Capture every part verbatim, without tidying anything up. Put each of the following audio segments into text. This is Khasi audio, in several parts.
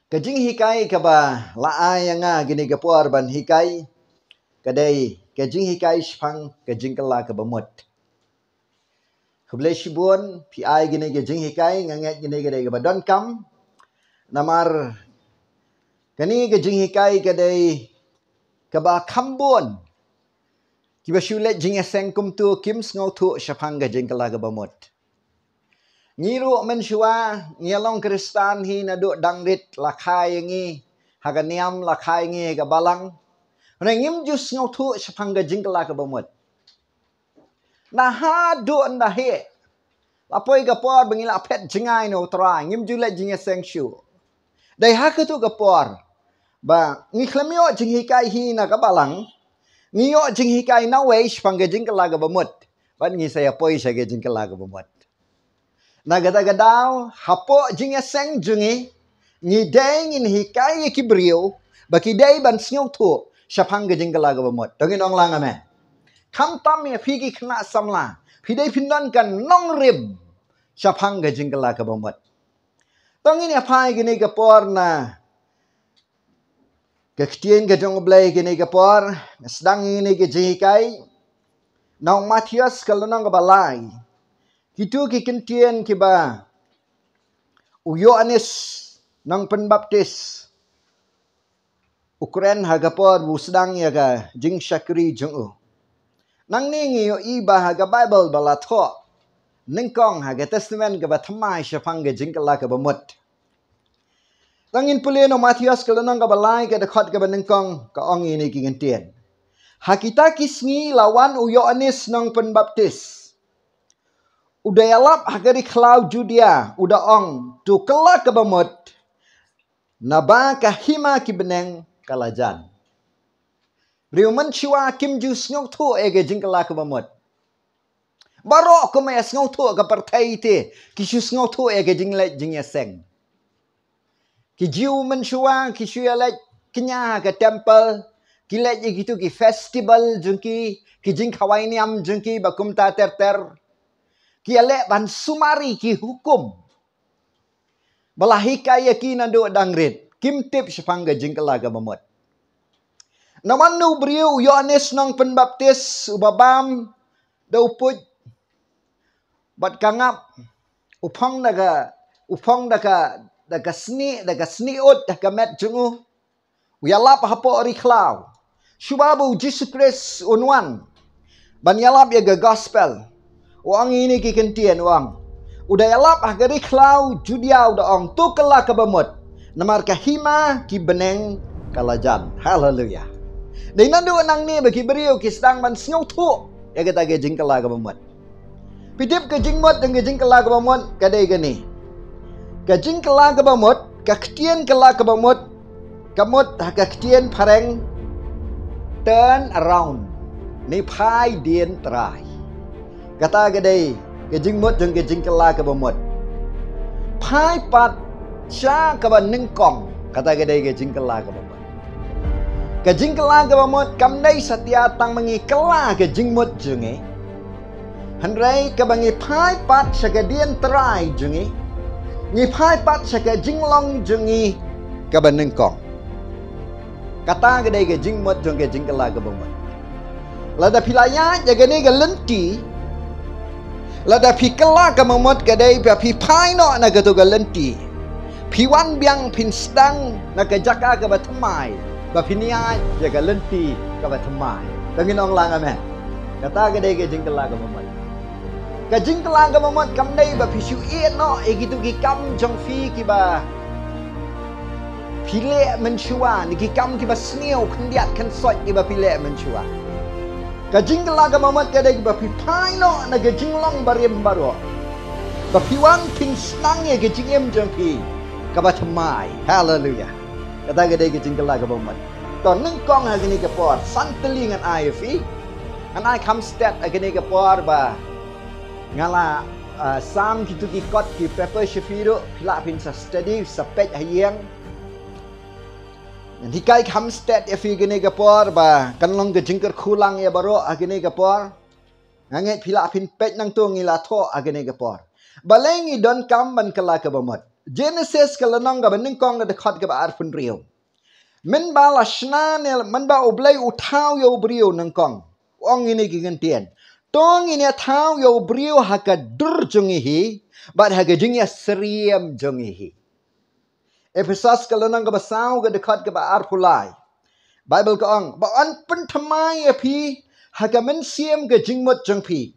Ka jinghikai kaba la ai ïa nga kine ki por ban hikai, ka dei ka jinghikai shaphang ka jingkylla kaba mut. Khublei shibun, phi ai kine ki jinghikai, nga ngeit kine ki dei kaba donkam. Namar kane ka jinghikai ka dei kaba kham bun kiba shu leit jingïaseng kumto kim sngewthuh shaphang ka jingkylla kaba mut. Ngi ruh mynshuwa ngi long Khristan hi naduh dang rit, la kha ïa ngi ha ka niam, la kha ïa ngi ha ka balang. Hynrei ngim ju sngewthuh shaphang ka jingkylla kaba mut. Na haduh nda hi la poi ka por ba ngi la phet jngai na u Trai, ngim ju leit jingïaseng shuh. Dei ha katu ka por ba ngi khlem ïoh jinghikai hi na ka balang, ngi ïoh jinghikai nawei shaphang ka jingkylla kaba mut. Bad ngi sa ïa poi sha ka jingkylla kaba mut. Na kata ka daw, hapoh jingïaseng jong ngi, ngi dei ngin hikai ïa ki briew ba ki dei ban sngewthuh shaphang ka jingkylla kaba mut. To ngin ong lang amen. Khamtam ïa phi ki khynnah samla, phi dei phin don ka nongrim shaphang ka jingkylla kaba mut. To ngin ïa phai kine ki por na ka ktien ka jong U Blei kine ki por, nga sdang ïa kine ki jinghikai na u Mathaios ka lynnong kaba lai. Kitu ki ktien kiba u Ïoannis Nongpynbaptis u kren ha ka por ba u sdang ïa ka jingshakri jong u. Nangne ngi ïohi ba ha ka Baibl ba la thoh nyngkong ha ka Testament kaba thymmai shaphang ka jingkylla kaba mut. To ngin pule na u Mathaios ka lynnong kaba lai ka dkhot kaba nyngkong, ka ong ïa kine ki ktien. Ha kita ki sngi la wan u Ïoannis Nongpynbaptis. U da ïalap ha ka ri khlaw Judia, u da ong, to kylla kaba mut, naba ka hima ki bneng ka la jan. Briew mynshuwa kim ju sngewthuh ïa ka jingkylla kaba mut. Baroh kum ïa sngewthuh ka pyrthei te, ki shu sngewthuh ïa ka jingleit jingïaseng. Ki Jiw mynshuwa ki shu ïa leit kñia ha ka temple, ki leit ïa kitu ki festival jong ki, ki jingkhawai niam jong ki ba kumta ter ter. Ki ïa leh ban sumari ki hukum ba la hikai ïa ki naduh dang rit, kim tip shaphang ka jingkylla kaba mut. Namar u briew u Ïoannis Nongpynbaptis uba bam da u puit bad ka ngap, u phong da ka, u phong da ka, da ka snieh, da ka snieh ut ha ka met jong u. U ïalap hapoh ri khlaw. Shuwa ba u Jisu Khrist un wan ban ïalap ïa ka gospel, u ong ïa kine ki ktien, u ong. U da ïalap ha ka ri khlaw Judia, u da ong, to kylla kaba mut, namar ka hima ki bneng ka la jan. Haleluya. Dei naduh nangne ba ki briew ki sdang ban sngewthuh ïa kata ka jingkylla kaba mut. Phi tip ka jingmut jong ka jingkylla kaba mut ka dei kane. Ka jingkylla kaba mut, ka ktien kylla kaba mut, ka mut ha ka ktien phareng turn around. Ne phai dien trai. Kata ka dei ka jingmut jong ka jingkylla kaba mut. Phai pat sha kaba nyngkong, kata ka dei ka jingkylla kaba mut. Ka jingkylla kaba mut kam dei satia tang ba ngi kylla ka jingmut jong ngi. Hynrei kaba ngi phai pat sha ka dien trai jong ngi, ngi phai pat sha ka jinglong jong ngi kaba nyngkong. Kata ka dei ka jingmut jong ka jingkylla kaba mut. Lada phi la ïaid ïa kane ka lynti, lada phi kylla kaba mut ka dei ba phi phai noh na kato ka lynti. Phi wan biang phin sdang na ka jaka kaba thymmai, ba phin ïaid ïa ka lynti kaba thymmai. To ngin ong lang amen. Kata ka dei ka jingkylla kaba mut. Ka jingkylla kaba mut kam dei ba phi shu ïeh noh ïa kitu ki kam jong phi kiba phi leh mynshuwa, ne ki kam kiba sniew khyndiat khynsoit kiba phi leh mynshuwa. Ka jingkylla kaba mut ka dei ba phi phai noh na ka jinglong barim baroh, ba phi wan phin sdang ïa ka jingim jong phi kaba thymmai. Haleluya. Kata ka dei ka jingkylla kaba mut. To nyngkong ha kane ka por, san tylli ngan ai ïa phi. Ngan ai kham stet ha kane ka por ba nga la, ah, sam kitu ki kot ki paper sha phi ruh, phi lah phin sa study, sa peit ha ïing. Ngan hikai kham stet ïa phi kane ka por ba kan long ka jingkyrkhu lang ïa baroh ha kane ka por. Nga ngeit phi lah phin peit nangto, ngi la thoh ha kane ka por. Balei ngi donkam ban kylla kaba mut? Genesis ka lynnong kaba nyngkong ka dkhot kaba arphew hynriew. Mynba la shna ne mynba U Blei u thaw ïa u briew nyngkong, u ong ïa kine ki kyntien: To ngin ïa thaw ïa u briew ha ka dur jong ngi hi bad ha ka jingïasyriem jong ngi hi. Ephesos ka lynnong kaba saw ka dkhot kaba arphew lai. Baibl ka ong ba yn pynthymmai ïa phi ha ka mynsiem ka jingmut jong phi.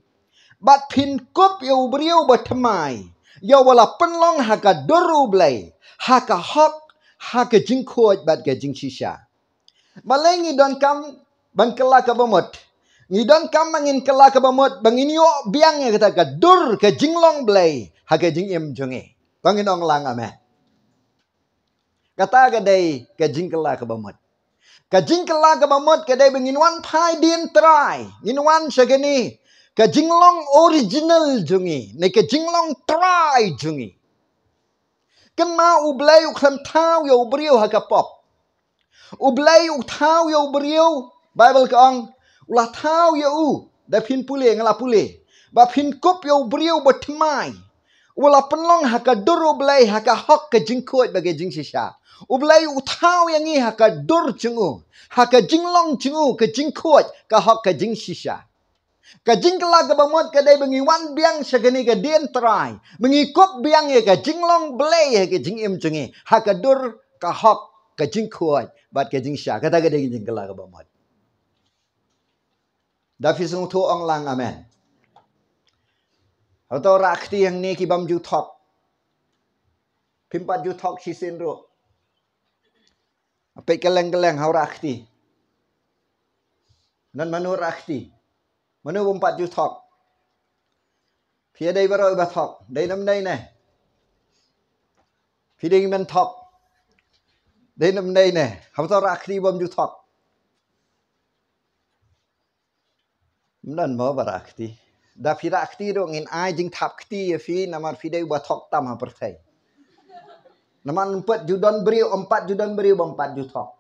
Bad phin kup ïa u briew ba thymmai, ïa uba la pynlong ha ka dur U Blei, ha ka hok, ha ka jingkhuid bad ka jingshisha. Balei ngi donkam ban kylla kaba mut? Ngi donkam ba ngin kylla kaba mut, ba ngin ïoh biang ïa kata ka dur ka jinglong Blei ha ka jingim jong ngi. To ngin ong lang amen. Kata ka dei ka jingkylla kaba mut. Ka jingkylla kaba mut ka dei ba ngin wan phai dien trai, ngin wan sha kane ka jinglong original jong ngi, ne ka jinglong trai jong ngi. Kynmaw U Blei u khlem thaw ïa u briew ha ka pop. U Blei u thaw ïa u briew, Baibl ka ong, u la thaw ïa u, da phin pule, nga la pule, ba phin kup ïa u briew ba thymmai, uba la pynlong ha ka dur U Blei, ha ka hok, ka jingkhuid bad ka jingshisha. U Blei u thaw ïa ngi ha ka dur jong u, ha ka jinglong jong u, ka jingkhuid, ka hok, ka jingshisha. Ka jingkylla kaba mut ka dei ba ngi wan biang sha kane ka dien trai, ba ngi kup biang ïa ka jinglong Blei ha ka jingim jong ngi, ha ka dur, ka hok, ka jingkhuid bad ka jingshisha. Kata ka dei ka jingkylla kaba mut. Da phi sngewthuh ong lang amen. Hato rah kti hangne ki bym ju thok? Phim pat ju thok shisien ruh. Peit kylleng kylleng, haw rah kti. Ngan mano rah kti? Mano bym pat ju thok? Phi dei baroh ba thok, dei nam dei ne? Phi dei ban thok, dei nam dei ne? Haw to rah kti bym ju thok. Ym don mo ba rah kti. Da phi rah kti ruh ngin ai jingthap kti ïa phi, namar phi dei ba thok tam ha pyrthei. Namar ym pat ju don briew, ym pat ju don briew bym pat ju thok.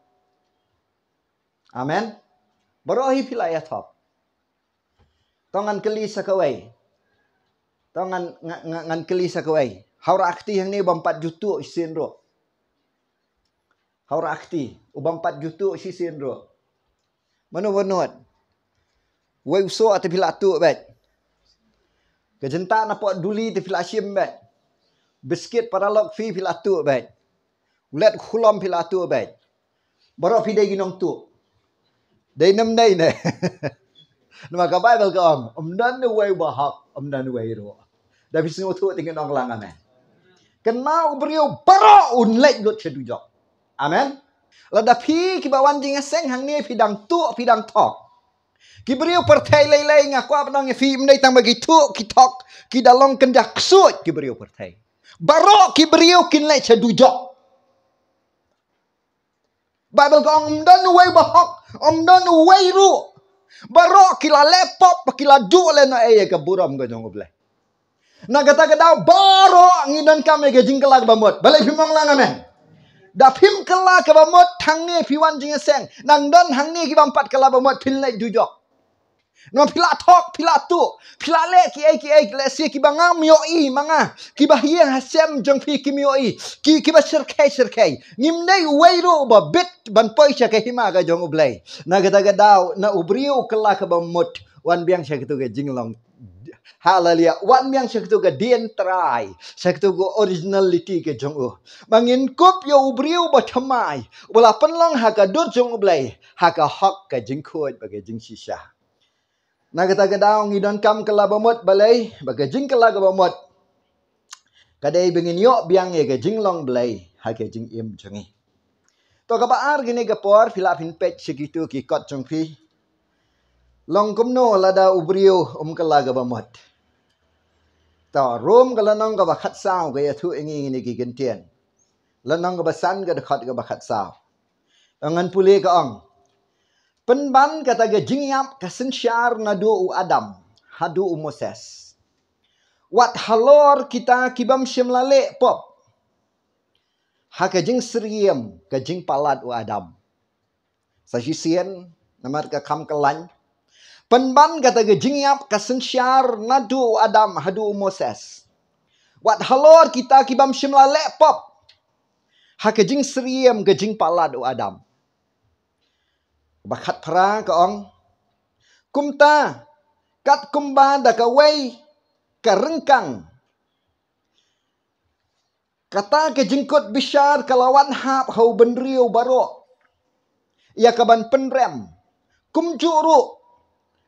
Amen. Baroh hi phi la ïa thok. To ngan kylli sa kawei. To ngan, nga, nga, ngan kylli sa kawei. Haw rah kti hangne bym pat ju tuh shisien ruh. Haw rah kti, u bym pat ju tuh shisien ruh. Mano ba nud? Wei u soh te phi la tuh beit. Ka jynta na pok duli te phi la shim beit. Biskit paralok phi phi la tuh beit. U let khulom phi la tuh beit. Baroh phi dei ki nongtuh. Dei nam dei ne? Namar ka Baibl ka ong, ym don uwei uba hok, ym don uwei ruh. Da phi sngewthuh te ngin ong lang amen. Kynmaw u briew baroh un leit lut sha dujok. Amen. Lada phi kiba wan jingïaseng hangne phi dang tuh, phi dang thok. Ki briew pyrthei lei lei nga kwah ban ong ïa phi, ym dei tang ba ki tuh, ki thok, ki da long kynja ksuid ki briew pyrthei. Baroh ki briew kin leit sha dujok. Baibl ka ong ym don uwei ba hok, ym don uwei ruh. Baroh ki la leh pop, ki la duh lehnohei ïa ka burom ka jong U Blei. Na kata ka daw baroh ngi donkam ïa ka jingkylla kaba mut. Balei phim ong lang amen? Da phim kylla kaba mut hangne phi wan jingïaseng. Nang don hangne ki bym pat kylla ba mut phin leit dujok. Namar phi la thok, phi la tuh, phi la leh kiei kiei, lehse kiba ngam ïohi ma nga, kiba ha ïing ha sem jong phi kim ïohi, ki, kiba shyrkhei shyrkhei. Ngim dei uwei ruh ba bit ban poi sha ka hima ka jong U Blei. Na kata ka daw, na u briew u kylla kaba mut, wan biang sha katu ka jinglong. Haleluya. Wan biang sha katu ka dien trai, sha katu ka originality ka jong u. Ba ngin kup ïa u briew ba thymmai, uba la pynlong ha ka dur jong U Blei, ha ka hok, ka jingkhuid bad ka jingshisha. Na kata ka daw ngi donkam kylla ba mut, balei ba ka jingkylla kaba mut ka dei ba ngin ïoh biang ïa ka jinglong Blei ha ka jingim jong ngi. To kaba ar kane ka por phi lah phin peit sha kitu ki kot jong phi. Long kumno lada u briew um kylla kaba mut? To Rom ka lynnong kaba khatsaw ka ïathuh ïa ngi kine ki kyntien. Lynnong kaba san ka dkhot kaba khatsaw. Ngan pule ka ong. Pynban kata ka jingïap ka synshar naduh u Adam haduh u Moses. Wat halor kita ki bym shym la leh pop ha ka jingsyriem ka jingpalat u Adam. Sa shisien namar ka kham kyllain. Pynban kata ka jingïap ka synshar naduh u Adam haduh u Moses. Wat halor kita ki bym shym la leh pop ha ka jingsyriem ka jingpalat u Adam. Ba khatphra ka ong, kumta, kat kumba da kawei ka ryngkang, kata ka jingkut bishar ka la wan hap ha u bynriew baroh ïa ka ban pynrem, kumjuh ruh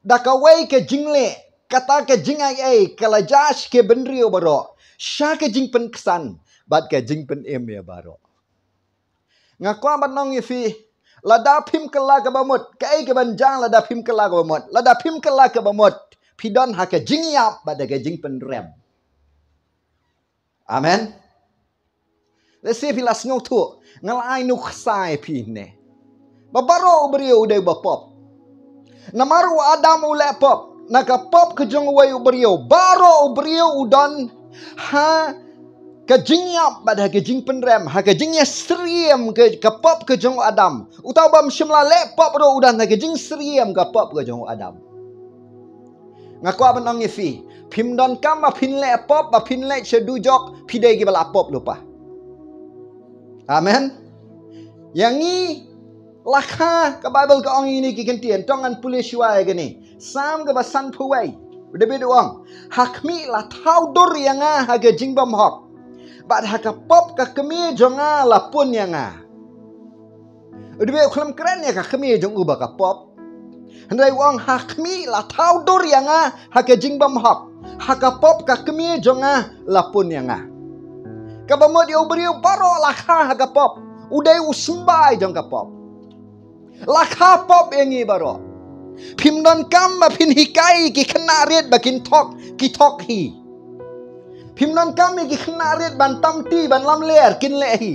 da kawei ka jingleh, kata ka jingaiei ka la jia sha ki bynriew baroh sha ka jingpynksan bad ka jingpynim ïa baroh. Nga kwah ban ong ïa phi, lada phim kylla kaba mut, kaei kaban jia lada phim kylla kaba mut? Lada phim kylla kaba mut, phi don ha ka jingïap bad ha ka jingpynrem. Amen. Lehse phi la sngewthuh, nga la ai nuksa ïa phi ne, ba baroh u briew u dei ba pop. Namar u Adam u leh pop, na ka pop ka jong uwei u briew, baroh u briew u don ha ka jingïap bad ha ka jingpynrem, ha ka jingïasyriem ka, ka pop ka jong u Adam. Uta u bym shym la leh pop ruh u don ha ka jingsyriem ka pop ka jong u Adam. Nga kwah ban ong ïa phi, phim donkam ba phin leh pop, ba phin leit sha dujok, phi dei kiba la pop lypa. Amen. Ïa ngi la kha, ka Baibl ka ong ïa ngi ki kyntien, to ngan pule shuwa ïa kane. Salm kaba sanphew wei, u David u ong, ha khmih la thaw dur ïa nga ha ka jingbymhok, bad ha ka pop ka kmie jong nga la pun ïa nga. U David u khlem kren ïa ka kmie jong u ba ka pop. Hynrei u ong ha khmih la thaw dur ïa nga ha ka jingbymhok, ha ka pop ka kmie jong nga la pun ïa nga. Kaba mut ïa u briew baroh la kha ha ka pop, u dei u symbai jong ka pop. La kha pop ïa ngi baroh. Phim donkam ba phin hikai ki khynnah rit ba kin thok, ki thok hi. Phim donkam ïa ki khynnah rit ban tam ti, ban lamler, kin leh hi.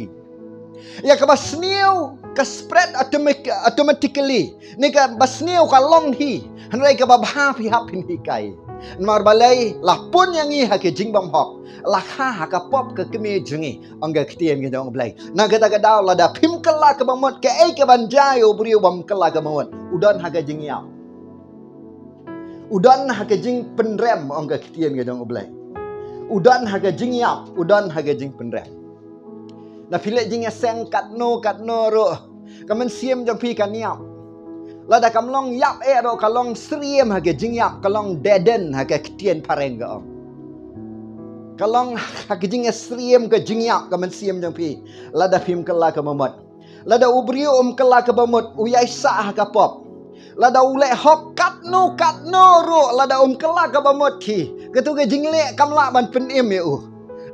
Ïa kaba sniew ka spread automatic-, automatically. Ne kaba sniew ka long hi. Hynrei kaba bha phi hap phin hikai. Namar balei, la pun ïa ngi ha ka jingbymhok, la kha ha ka pop ka kmie jong ngi, ong ka ktien ka jong U Blei. Na kata ka daw lada phim kylla kaba mut, kaei kaban jia ïa u briew bym kylla kaba mut? U don ha ka jingïap. U don ha ka jingpynrem, ong ka ktien ka jong U Blei. U don ha ka jingïap, u don ha ka jingpynrem. Na phi leh jingïaseng katno katno ruh, ka mynsiem jong phi kan ïap. Lada kam long ïap eh ruh, ka long syriem ha ka jingïap, ka long deaden ha ka ktien phareng ka ong. Ka long ha ka jingïasyriem ka jingïap ka mynsiem jong phi, lada phim kylla kaba mut. Lada u briew um kylla kaba mut, u ïaisah ha ka pop. Lada u leh hok katno katno ruh, lada um kylla kaba mut hi, kato ka jingleh kam lah ban pynim ïa u.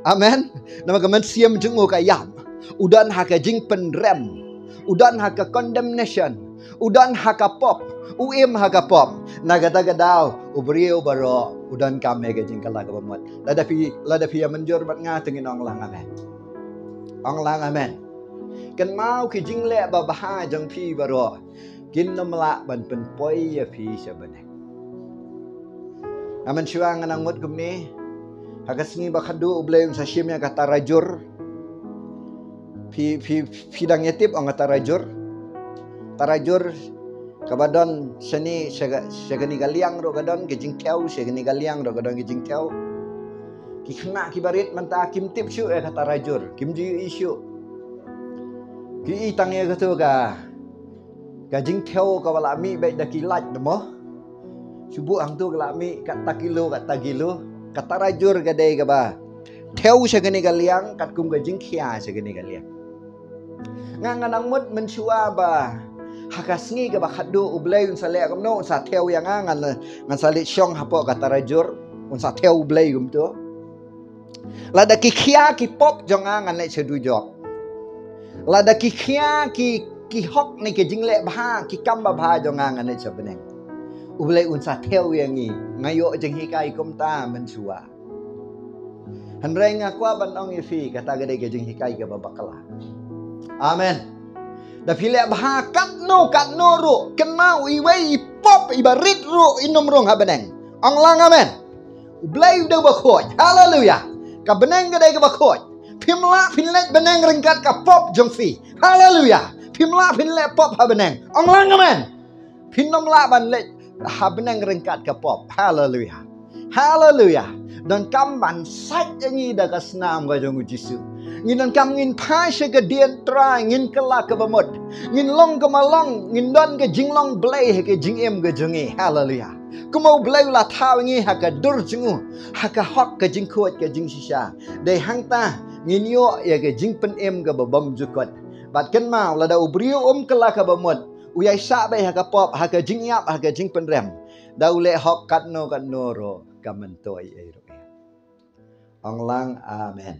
Amen. Namar ka mynsiem jong u ka ïap. U don ha ka jingpynrem. U don ha ka condemnation. U don ha ka pop. U im ha ka pop. Na kata ka daw, u briew baroh u donkam ïa ka jingkylla kaba mut. Lada phi, lada phi ïa mynjur bad nga, to ngin ong lang amen. Ong lang amen. Kynmaw ki jingleh babha jong phi baroh kin ym lah ban pynpoi ïa phi sha bneng. Nga mynshuwa nga nang mut kumne. Ha ka sngi ba khadduh U Blei un sa shim ïa ka tarajur. Phi, phi, phi dang ïa tip ong ka tarajur? Tarajur kaba don shane, sha ka, sha kane ka liang ruh ka don ka jingthew, sha kane ka liang ruh ka don ka jingthew. Ki khynnah kiba rit mynta kim tip shuh ïa ka tarajur, kim ju ïohi shuh. Ki i tang ïa kato ka, ka jingthew kaba la mih beit da ki light, mo. Shu buh hangto ka la mih, katta kilo, katta kilo. Ka tarajur ka dei kaba thew sha kane ka liang, katkum ka jingkhia sha kane ka liang. Nga, nga nang mut mynshuwa ba ha ka sngi kaba khadduh U Blei un sa leh kumno, un sa thew ïa nga, ngan, ngan sa leit shong hapoh ka tarajur, un sa thew U Blei kumto. Lada ki khia ki pop jong nga, ngan leit sha dujok. Lada ki khia ki, ki hok ne ki jingleh bha, ki kam babha jong nga, ngan leit sha bneng. U Blei un sa thew ïa ngi, nga ïoh jinghikai kumta mynshuwa. Hynrei nga kwah ban ong ïa phi, kata ka dei ka jinghikai kaba bakla. Amen. Da phi leh bha katno katno ruh, kynmaw, iwei i pop iba rit ruh in ym rung ha bneng. Ong lang amen. U Blei u dei uba khuid. Haleluya. Ka bneng ka dei kaba khuid. Phim lah phin leit bneng ryngkat ka pop jong phi. Haleluya. Phim lah phin leh pop ha bneng. Ong lang amen. Phin ym lah ban leit ha bneng ryngkat ka pop. Haleluya. Haleluya. Donkam ban sait ïa ngi da ka snam ka jong u Jisu. Ngi donkam ngin phai sha ka dien Trai, ngin kylla ka bamut. Ngin long ka malong, ngin don ka jinglong Blei ha ka jingim ka jong ngi. Haleluya. Kumno U Blei u la thaw ïa ngi ha ka dur jong u, ha ka hok ka jingkhuid ka jingshisha. Dei hangta ngin ïoh ïa ka jingpynim kaba bymjukut. Bad kynmaw, lada u briew um kylla ka bamut, u ïaishah beit ha ka pop, ha ka jingïap, ha ka jingpynrem. Da u leh hok katno katno ruh ka myntoi ei ruh. Ong lang amen.